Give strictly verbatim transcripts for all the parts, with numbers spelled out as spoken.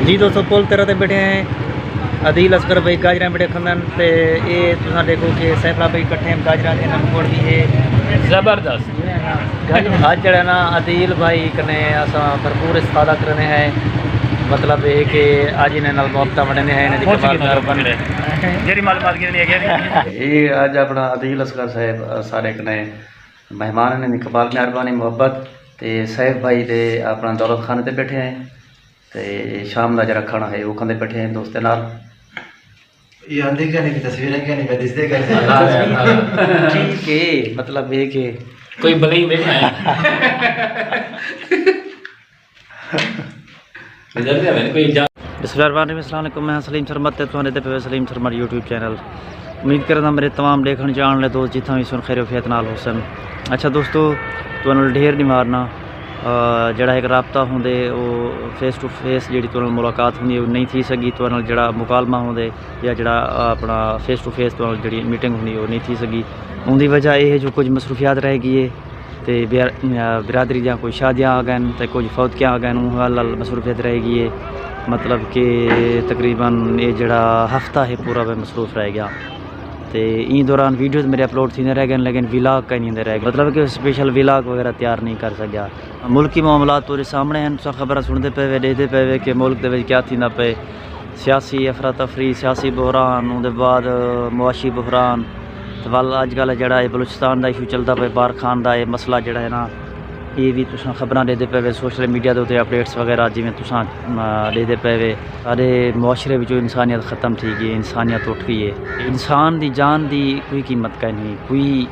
جی دوستو، پل تیرہ تے بیٹھے ہیں۔ عدیل اصغر بھائی گاجراں بیٹھے کھندن تے اے تساں ݙیکھو کہ سیف اللہ بھائی کٹھے ہیں گاجراں دے نال موڑ دی ہے۔ زبردست۔ اڄ جڑا نا عدیل بھائی کنے اساں بھرپور استفادہ کرنے ہیں، مطلب اے کہ اڄ انہیں نال محبتاں وݙیندے ہیں، انہیں دی کمال مہربانی۔ جیڑھی معلومات گھننی ہے، اے اڄ اپݨا عدیل اصغر صاحب سارے کنے مہمان، انہیں دی کمال مہربانی محبت۔ تے سیف بھائی دے اپݨا دولت خانے تے بیٹھے ہیں۔ تے شام دا جڑا کھانا ہے، او کھاندے بیٹھے ہیں دوستیں نال۔ یہ آندے کیا نہیں، تصویریں کیا نہیں، میں دسدے کیا نہیں۔ ٹھیک ہے، مطلب یہ کہ کوئی بلئی بیٹھا ہے۔ نظر دے میں کوئی جا- بسم اللہ الرحمن الرحیم۔ السلام علیکم، میں سلیم سرمد تے تساں ݙیہدے پئے سلیم سرمد یوٹیوب چینل۔ امید کردا میرے تمام ݙیکھݨ چاہݨ والے دوست جتھاں وی سن خیر و عافیت نال ہوسن۔ اچھا دوستو، تہاݙے نال ڈھیر نہیں مارنا، آ، جڑا ہک رابطہ ہوندے، او فیس ٹو فیس جڑی تہاݙے نال ملاقات ہوندی ہے، او نہیں تھی سڳی۔ تہاݙے نال جڑا مکالمہ ہوندے یا جڑا، آ، اپݨا فیس ٹو فیس تہاݙے نال جڑی میٹنگ ہوندی ہے، او نہیں تھی سڳی۔ اوندی وجہ اے ہے جو کچھ مصروفیات رہ ڳئی ہے تے بیا-، آ، برادری دیاں کوئی شادیاں آ ڳئن تے کچھ فوتگیاں آ ڳئن، اوں حوالے نال مصروفیت رہ ڳئی ہے۔ مطلب کہ تقریباً اے جڑا ہفتہ ہے پورا میں مصروف رہ ڳیا۔ تے ایں دوران ویڈیوز میرے اپلوڈ تھیندے رہ ڳئن، لیکن ولاگ کائنی ہوندے رہ ڳئے، مطلب کہ اسپیشل ولاگ وغیرہ تیار نہیں کر سڳیا۔ ملکی معاملات تہاݙے سامݨے ہن، تساں خبراں سݨدے پئے وے، ݙیہدے پئے وے کہ ملک دے وچ کیا تھیندا پئے، سیاسی افراتفری، سیاسی بحران، اوندے بعد معاشی بحران، تے ول اڄ کل جڑا اے بلوچستان دا ایشو چلدا پئے، بارکھان دا اے مسئلہ جڑا ہے نا، اے وی تساں خبراں ݙیہدے پئے وے، سوشل میڈیا دے اتے اپڈیٹس وغیرہ جیویں تساں، آ، ݙیہدے پئے وے۔ سارے معاشرے وچوں انسانیت ختم تھی ڳئی ہے، انسانیت اٹھ ڳئی ہے۔ انسان دی جان دی کوئی قیمت کائنی، کوئی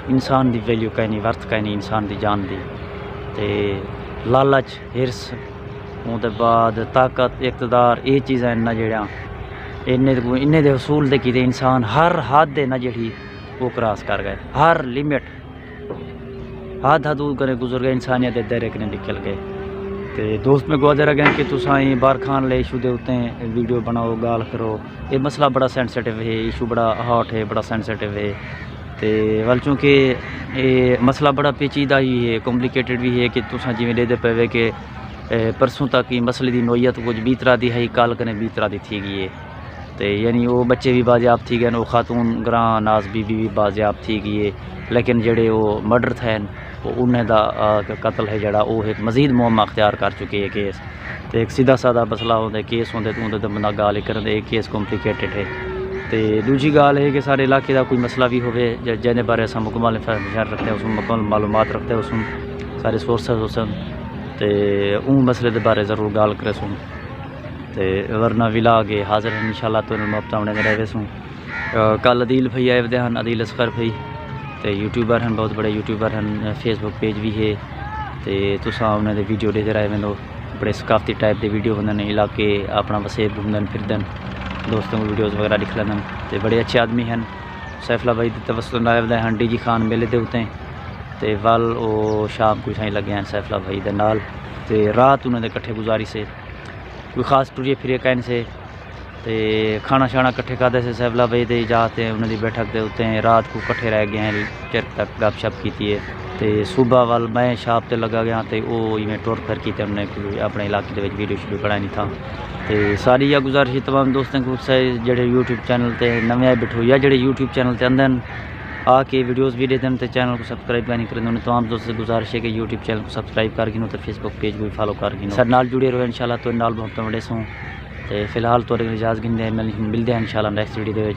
انسان دی ویلیو کائنی، ورتھ کائنی انسان دی جان دی۔ تے لالچ، حرص، اوں دے بعد طاقت، اقتدار، اے چیزاں ہن نا جیڑھیاں، انہیں دے، انہیں دے حصول دے کیتے انسان ہر حد ہے نا جیڑھی، او کراس کر ڳئے، ہر لمٹ۔ حد حدود کنے گزر ڳئے، انسانیت دے دائرے کنے نکل ڳئے۔ تے دوست میکوں آہدے رہ ڳئن کہ تساں ایں بارکھان آلے ایشو دے اتے ویڈیو بݨاؤ، ڳالھ کرو۔ اے مسئلہ بڑا سینسیٹیو ہے، ایشو بڑا ہاٹ ہے، بڑا سینسیٹیو ہے۔ تے ول چونکہ اے مسئلہ بڑا پیچیدہ ہی ہے، کمپلیکیٹڈ بھی ہے کہ تساں جیویں ݙیہدے پئے وے کہ، اے، پرسوں تک ایں مسئلے دی نوعیت کچھ ٻئی طرح دی ہئی، کل کنے ٻئی طرح دی تھی ڳئی ہے۔ تے یعنی او ٻچے وی بازیاب تھی ڳئن، او خاتون گراں ناز بی بی وی بازیاب تھی ڳئی ہے، لیکن جیڑھے او مرڈر تھئن، او انہیں دا، آ، قتل ہے جیڑھا، او ہک مزید معمہ اختیار کر چکے ہے کیس۔ تے ہک سدھا سادہ مسئلہ ہوندے، کیس ہوندے تے اوندے تے بندہ ڳالھ ہی کریندے، اے کیس کمپلیکیٹڈ ہے۔ تے ݙوجھی ڳالھ ہے کہ سارے علاقے دا کوئی مسئلہ وی ہووے، ج-، جیندے بارے اساں مکمل انفارمیشن رکھدے ہوسوں، مکمل معلومات رکھدے ہوسوں، سارے سورسز ہوسن، تے اوں مسئلے دے بارے ضرور ڳالھ کریسوں۔ تے ورنہ ولاگ اے حاضر ہن، انشاءاللہ تہاݙے نال محبتاں وݨیندے رہ ویسوں۔ آ، کل عدیل بھائی آئے ودے ہن، عدیل اصغر بھائی، تے یوٹیوبر ہن، بہت بڑے یوٹیوبر ہن، فیس بک پیج وی ہے، تے تساں انہاں دے ویڈیو ݙیہدے رہ ویندو۔ بڑے ثقافتی ٹائپ دے ویڈیو ہوندن، علاقے اپݨا وسیب گھمدن پھردن، دوستاں کوں ویڈیوز وغیرہ ݙکھلیندن، تے بڑے اچھے آدمی ہن۔ سیف اللہ بھائی دے توسط نال آئے ودے ہن ڈی جی خان میلے دے اتے، تے ول او شام کوں اتھائیں لڳے ہن سیف اللہ بھائی دے نال، تے رات انہاں دے کٹھے گزاری سے۔ کوئی خاص ٹرے پھرے کائنی سے۔ تے کھانا شانا کٹھے کھادے سے سیف اللہ بھائی دے جا تے انہاں دی بیٹھک دے اتے، رات کوں کٹھے رہ ڳئے ہیں، چر تک گپ شپ کیتی ہے۔ تے صبح ول میں شاپ تے لڳا ڳیا تے او ایویں ٹر پھر کیتے انہاں نے کوئی اپݨے علاقے دے وچ ویڈیو شیڈیو بݨائے نہیں تھا۔ تے ساری اے گزارش ہے تمام دوستاں کوں، سے جڑے یوٹیوب چینل تے نویں آئے بیٹھو یا جڑے یوٹیوب چینل تے اندن آ کے ویڈیوز وی ݙیہدن تے چینل کوں سبسکرائب کائنی کریندے، انہیں تمام دوستاں سے گزارش ہے کہ یوٹیوب چینل کوں سبسکرائب کر گھنو تے فیس بک پیج کوں وی فالو کر گھنو۔ ساݙے نال جڑے رہو، انشاءاللہ تہاݙے نال محبتاں وݨیسوں۔ تے فی الحال تہاݙے کوں اجازت گھندے ہیں، مل-، ملدے ہیں انشاءاللہ نیکسٹ ویڈیو دے وچ۔